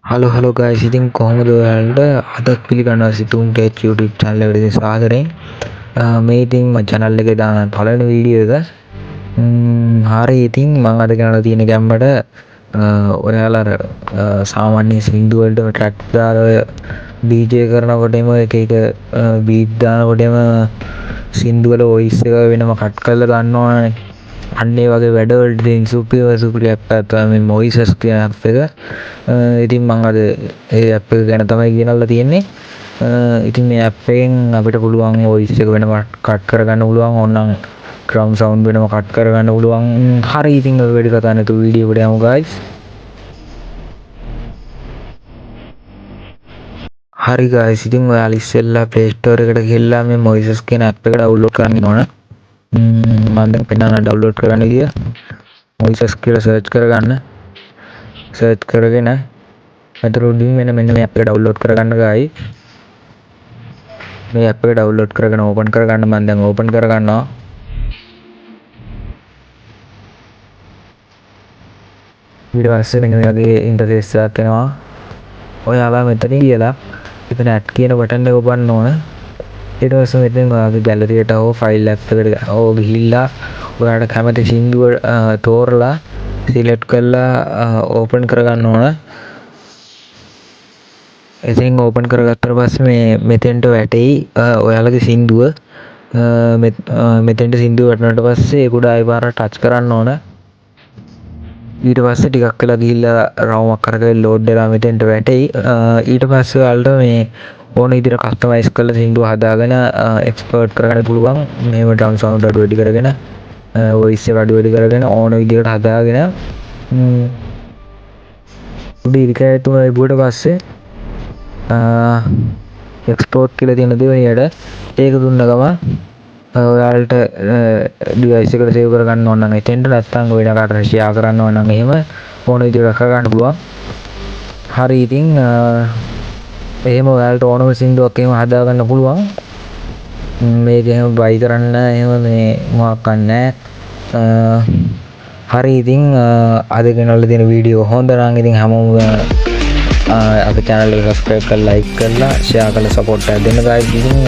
Hello hello guys, ඉතින් කොහොමද ඔයාලට? අදත් පිළිගන්නවා සිතුම් ටෙක් YouTube channel එකට ඉතින් සාදරයෙන්. මේ ඉතින් මම channel එකේ දාන පළවෙනි වීඩියෝ එක. හරි, ඉතින් මම අද ගෙනල්ලා තියෙන ගැම්මට ඔයාලා අර සාමාන්‍ය සින්දු වලට ට්‍රැක් දාලා ඔය DJ කරනකොටම එක එක බීට් දානකොටම සින්දු වල වොයිස් එක වෙනම කට් කරලා ගන්න ඕනනේ. අන්න ඒ වගේ වැඩවලට ඉතින් සුපිරිම සුපිරි ඇප් එකක් තමයි මේ මොයිසස් කියන ඇප් එක. ඉතින් මං අද ඒ ඇප් එක ගැන තමයි ගෙනල්ලා තියෙන්නේ. ඉතින් මේ ඇප් එකෙන් අපිට පුළුවන් වොයිස් එක වෙනම කට් කරගන්න පුළුවන්, ඕනනම් ඩ්‍රම් සවුන්ඩ් වෙනම කට් කරගන්න පුළුවන්. හරි, ඉතින් ඔය වැඩි කතා නැතුව වීඩියෝ එකට යමු ගයිස්. හරි ගයිස්, ඉතින් ඔයාලා ඉස්සෙල්ලා Play Store එකට ගිහලා මේ මොයිසස් කියන ඇප් එක ඩවුන්ලෝඩ් කරන්න ඕන. මම දැන් පෙන්නන්න ඩවුන්ලෝඩ් කරගන්න විදිය. මොයිසස් කියලා සර්ච් කරගන්න. සර්ච් කරගෙන මෙතන උඩින් වෙන මෙන්න මේ ඇප් එක ඩවුන්ලෝඩ් කරගන්න ගායි. මේ ඇප් එක ඩවුන්ලෝඩ් කරගෙන ඕපන් කරගන්න. මම දැන් ඕපන් කරගන්නවා. ඊට පස්සේ මෙන්න මේ වගේ ඉන්ටර්ෆේස් එකක් එනවා. ඔයාලා මෙතනින් කියලා එතන ඇඩ් කියන බටන් එක ඔබන්න ඕන. ඊට පස්සේ මෙතෙන් ඔයාගේ ගැලරි එකට හෝ ෆයිල් ඇප් එකට හෝ ගිහිල්ලා ඔයාලට කැමති සින්දුව තෝරලා සිලෙක්ට් කරලා ඕපන් කරගන්න ඕන. ඉතින් ඕපන් කරගත්තට පස්සේ මේ මෙතෙන්ට වැටෙයි ඔයාලගේ සින්දුව. මෙතෙන්ට සින්දුව වැටුණාට පස්සේ ඒක උඩ ආයෙ පාරක් ටච් කරන්න ඕන. ඊට පස්සේ ටිකක් වෙලා ගිහිල්ලා රවුමක් අරගෙන ලෝඩ් වෙලා මෙතෙන්ට වැටෙයි. ඊට පස්සේ ඔයාලට මේ ඕන විදිහට කස්ටමයිස් කරලා සින්දුව හදාගෙන එක්ස්පෝර්ට් කරගන්න පුළුවන්. මේව ඩ්‍රම් සවුන්ඩ් අඩු වැඩි කරගෙන, වොයිස් එක අඩු වැඩි කරගෙන ඕන විදිහට හදාගෙන උඩ ඉරිකෑ තුන ලැබුවට පස්සේ එක්ස්පෝර්ට් කියලා තියෙන දෙවෙනියට ඒක දුන්න ගමන් ඔයාලට ඩිවයිස් එකට සේව් කරගන්න ඕන නම් එතෙන්ට, නැත්නම් වෙන කාටද ෂෙයා කරන්න ඕන නම් එහෙම ඕන විදිහට කරගන්න පුළුවන්. හරි, ඉතින් එහෙම ඔයාලට ඕනම සින්දුවක් එහෙම හදාගන්න පුළුවන්. මේක එහෙම බයි කරන්න එහෙම මේ මොකක්වත් නෑ. හරි, ඉතින් අද ගෙනල්ලා තියෙන වීඩියෝ හොඳ නම් ඉතින් හැමෝම අපේ channel එක subscribe කරලා, like කරලා, share කරලා support එකක් දෙන්න guys. ඉතින්